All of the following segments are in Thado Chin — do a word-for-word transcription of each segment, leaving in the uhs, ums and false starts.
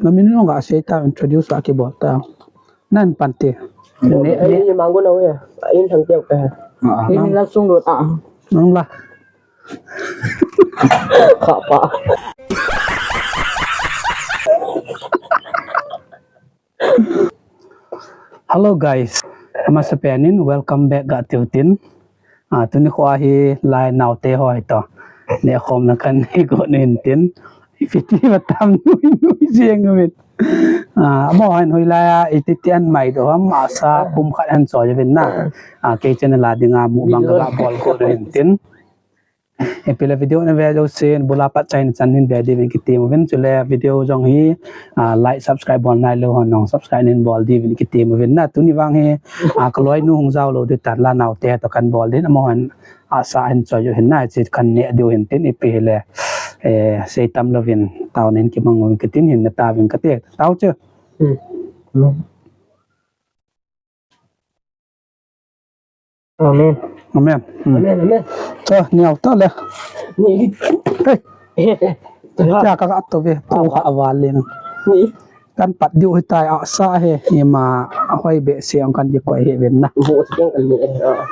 Na min jong gasei ta, introduce a kibol ta. Nan pan te. Ne, ne. Ai, mango na we. Ai, in thang teu ka. Ah, ah. In la sung lut a. Nang la. Kha pa. Hello guys. Amasapen in welcome back ga tiu tin. Ah, tuni kho hi lai naote ho hi to. Nekhomna kan nei go nin tin. Ipi ti va tam nui nui jeng uvin. Ah, amaho hin hoilai a iti ti an mai doh ham, asa pum khat hin choi uvin na. Ah, kei channel a dinga mukbang ka ga bol go nin tin. Ipi le video na ve jousen, bul a pat chai na chan hin ve diuvin kitem uvin, chule video jong hi, ah, like, subscribe bol nailou hon jong subscribe nin bol diuvin kitem uvin na. Tuni vang hi, ah, ka loinu hung jao lou diu tan la naote to kan bol din, amaho hin asa hin choi u hin na, chi kan ne diu hin tin ipi hile, eh, sei tam louvin, tao nin kimang uvin kitin hin na tauvin kate. Tao chu. Hmm. Amen. Amen. Hmm. Amen, amen. Cho, niau ta le. Ni. Hey. Cha ka ka to ve, to ha avalin. Ni. Kan pat diu hitai asa he, ima hoi be se ang kan di koi he ven na. Bo se kan ni. Ah.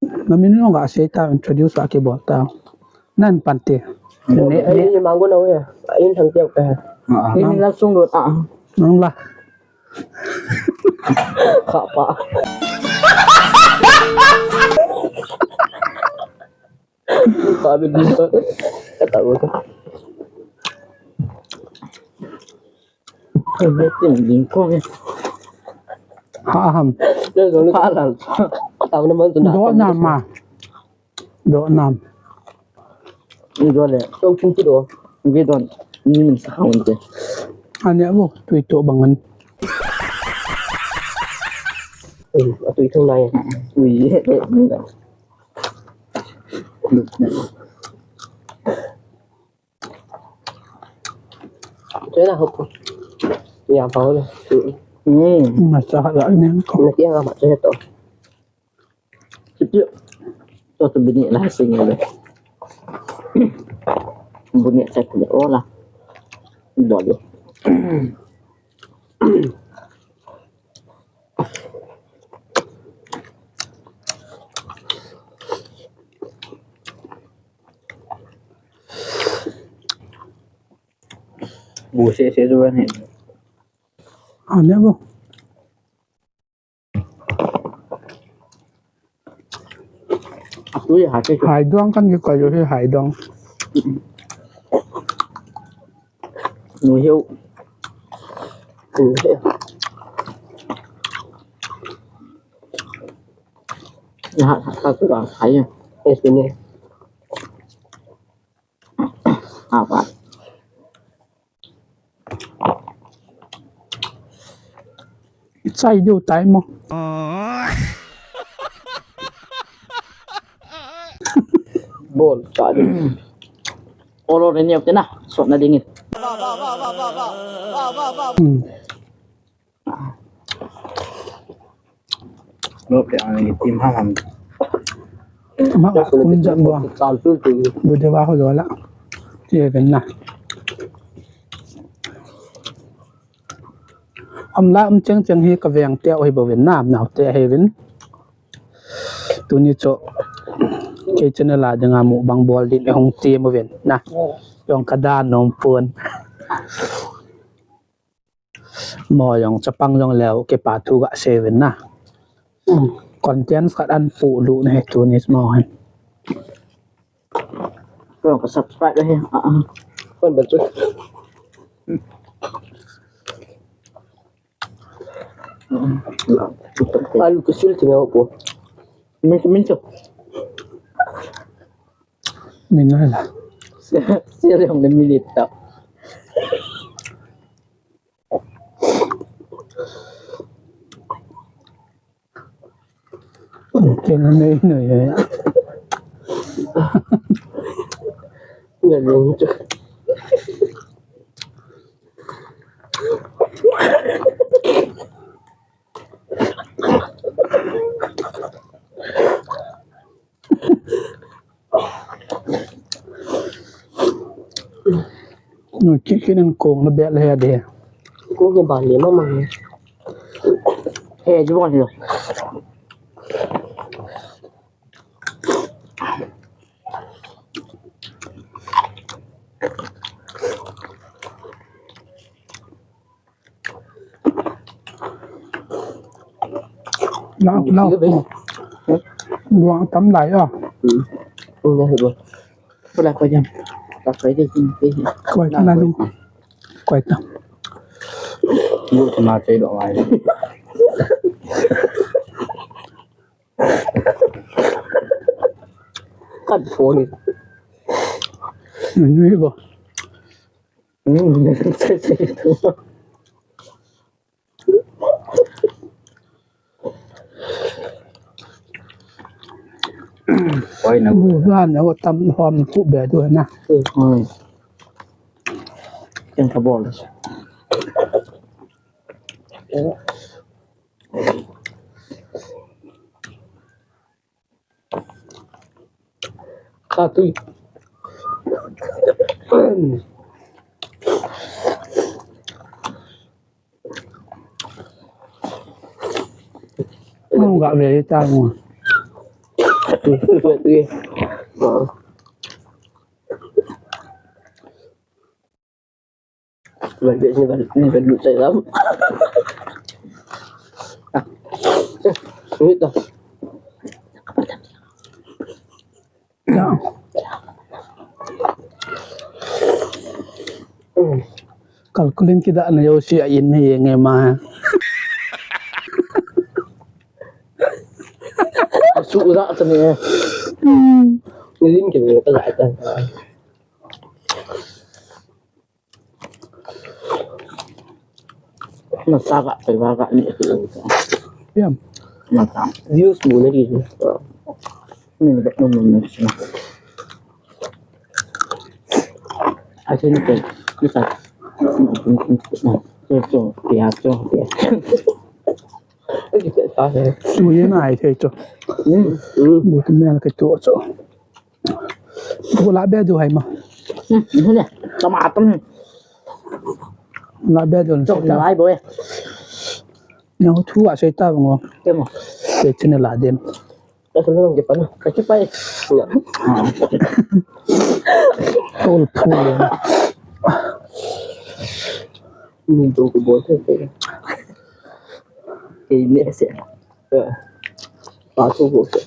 Na min jong gasei ta, introduce a kibol ta. Nan pan te. Ne, ne. Ai, mango na we. Ai, in thang teu ka. Ah, ah. In la sung lut a. Nang la. Kha pa. Kha bi di. Kata ko. Kha bi di ko. Ha ham. Kha la. Tao na man tu na. Do na ma. Do nam. Ni do le. Tong chung ti do. Ni do. Ni min sa hawng te. Ani abo, tui to bangan. Eh, a tui thong nai. Tui ye. Tui na hop. Ya pa le. Hmm. Masa hala ni ko. Na kya ma che to. Sipyo. To tu bini na sing le. Buni sa le ola. Dole. Bu se se zuan he. Ani abo. Atui ha ke. Hai dong kan kikoi u hi hai dong. Nu hiu. Nu hiu. Ha, ha, ha, tu ba hai. Eh, sini. Apa? Chai diu tai mo. Bol, chai diu. Olo re niu te na, sot na dingin. Hmm. Lop le ang ni tim ha ham. Ma ka kun jam bo. Chal tu tu. Bu de ba ho lo la. Ti he ven na. Am la um cheng cheng hi ka veng te o hi bo ven na, am nau te hi ven. Tuni chu kei channel a dinga mukbang bol din e hung ti mo ven na. Jong ka da nom pon. Mo jong chapang jong leo kipa thu ga sei ven na. Content khat an pu lu ne tu ni mo han. Ko ka subscribe he. Ah, ah. Kon ba chu. Alu ko sil ti mo po. Min, min chu. Min na la. Sil jong le min ta. Kena nei nei ya. Ngan nung chu. Nu ki kinin kong na bel he de. Kong ke ban le ma ma. He, ju ban lo. Lau, lau. Luang tam lai a. Hmm. Ula, ula. Ula ko jam. Ta ko de kin pe. Ko ta na lu. Ko ta. Lu ma te do ai. Kat phone ni. Ni ba. Hmm, sai sai tu. Oi na. Bu ran na tam hom ku be tu na. Hmm. Yang ka bol. Kha tui. Không gặp về ta mà. Tui, tui, tui. Ờ. Mai beh ni ban, ni ban lut sai lam. Ah. Ni to. Kalkulin kida na yo si a in ni nge ma. Su za sa ni. Ni lin ke ni ka za ta. Masa ka, pa ka ni. Yam. Masa. Views mu na di. Ni ba no no. Ai ni ke. Ni sa. Cho cho ya cho ya. Ai ke ta he. Tu ye na ai the cho. Hmm. Bu tu me na ke cho cho. Ko la be du hai ma. Hmm, ni ne. Tama tam. La be du. Cho la ai bo ye. Nang thu a sei ta bang o. Ke mo. Ke chine la den. Ka sun nang ke pa na. Ka chi pa e. Tol phu. Ni do ko bo se. Ke ne se. Pa so bo se.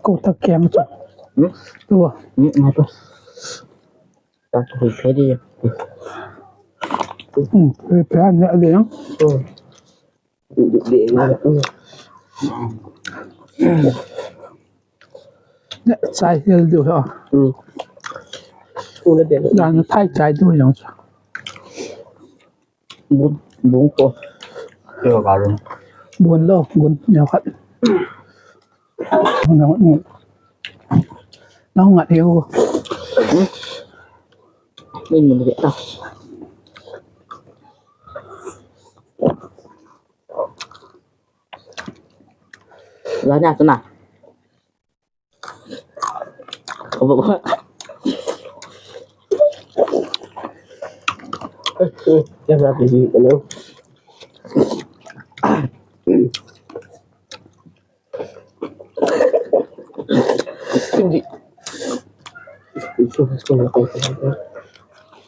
Ko ta kiang cha. Hmm? Tua. Hmm, nga to. Ta ko hui phe di. Hmm, hui phe ne de. Hmm. Chai hel du ha. Hmm. Ula de. Dan thai chai du yang cha. Bun, bun ko. Yo, ka bun. Bun lo, bun, yo khat. Nang ngat, nang ngat hiu. Hmm? Min mun de ta. La nya tu na.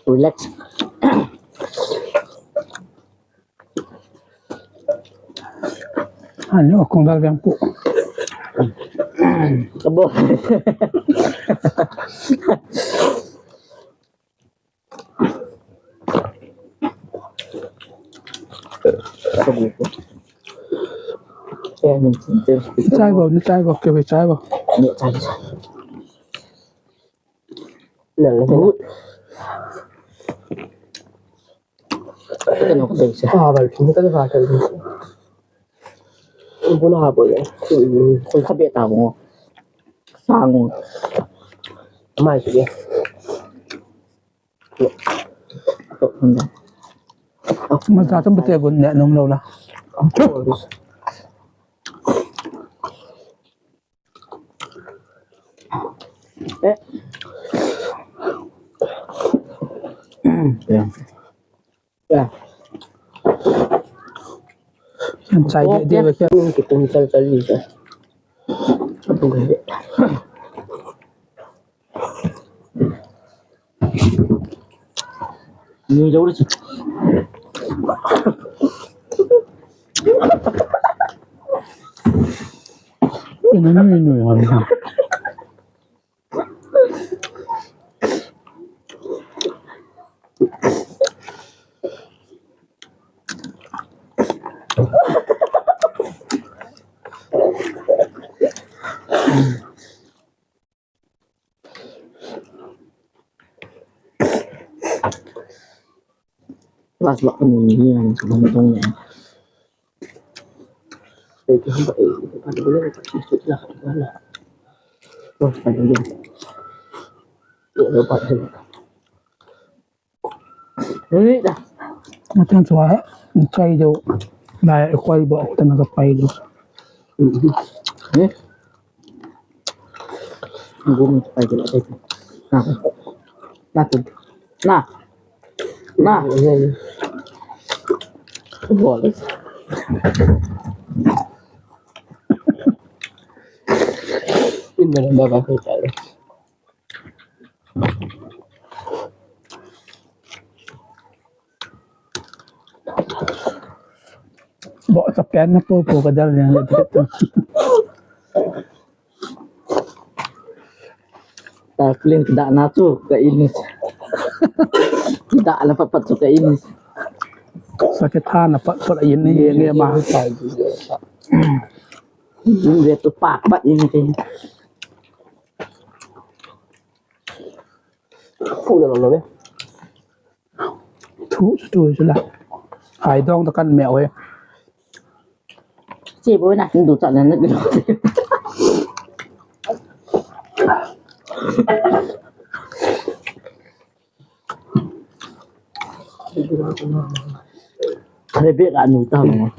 Relax. Ani o kong dal veng pu. Abo. Chai bo, ni chai bo, ke be chai bo. Ni chai. Nang le. Ka no ka dei se. Ah, bal, ni ka ba ka dei se. Buna ha bo le. Koi kha be ta bo. Sang. Mai se. To, to, hunda. Mata chom pate gun ne nom lo la. Of course. Eh. Yeah. Yeah. Kan chai de de. Kitum chal chal ni sa. Ni jauh dah. Ini, ini, ini. Mas bak ni ni yang tong tong ni. Itu hamba eh, itu pada boleh tak sih lah kat mana. Oh, pada boleh. Ya, dapat. Ini dah. Macam suara, saya tu. Dah, kau ibu aku tengah kapai tu. Eh? Gum pa jela dai. Na. Na tu. Na. Na. Bol. Ini mana baba ko tare. Bo sa pen na po po ka dal niya. Takling da na tu ka inis. Da na papat tu ka inis. Sakit ha na pat pat ini ini ma. Ini dia tu pak pat ini. Thu da lo lo be. Thu thu sila. Hai dong ta kan me oi. Che bo na tin du ta na na. Kare be ka nu ta mo.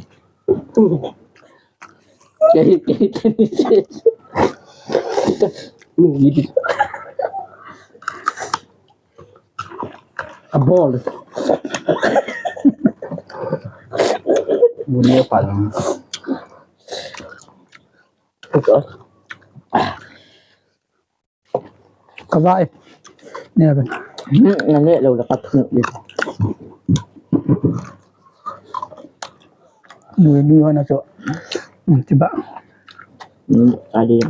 Kei kei kei ni che. Ni di. A bol. Buni a pal. Ka va e. Ne ben. Hmm, na le lo la ka thu ni. Nui nui hona cho. Hmm, ti ba. Hmm, ali.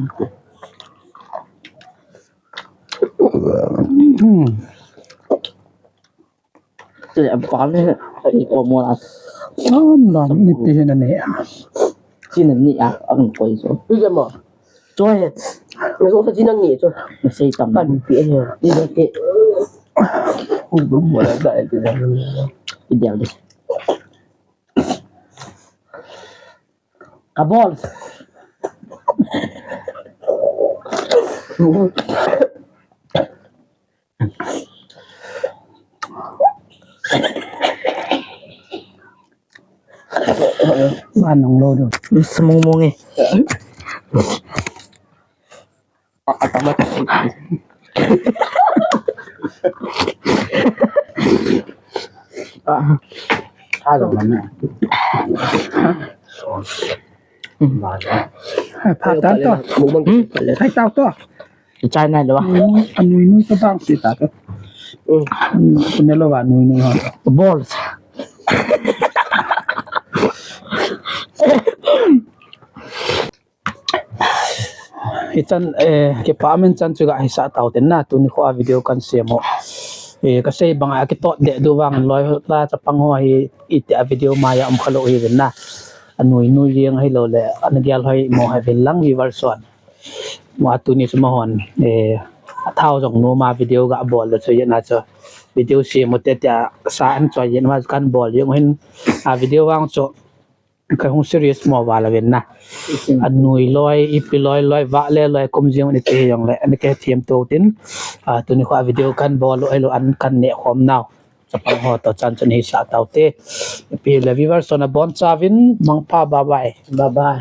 Hmm. Te a pa ne, i ko mo la. Am lam ni ti hin ani a. Ti na ni a, ang ko i so. Ti mo. Choi. Na so ti na ni cho. Na sei tam. Pan pi e. Ti na ke. U bu mo la da ti na. I dia de. Kabol. Manong lo do. Semung mung eh. Pha tan to. Hai tao to. Chai nai lo. Anui nui ka bang si ta to. Kun ne lo ba nui nui ha. Balls. Hichan, eh, kipa min chan chu ga hisa tau ten na, tuni kho a video kan sem u. Eh, ka sei bang a kitot de du vang loi la chapang ho hi iti a video ma ya um kha lo hi vin na. Anui nui jeng hi lo le, an gel hoi mo hi vin lang viewers hon. Mo a tuni chu ma hon, eh, a thau jong nu ma video ga bol le chu ya na chu. Video sem u te te a sa an choi yin ma kan bol jong hin a video vang chu. Ka hung serious mo val a vin na. Anui loi, ipi loi, loi, va le loi, kum jing ni te jong le, ani ke thiam to tin. A, tuni kho a video kan bol lo, elo an kan ne khom nau. Chapang ho toh chan chun hisah taute. Ipi le viewers ho nabonchauvin mangpha, bye bye. Bye bye.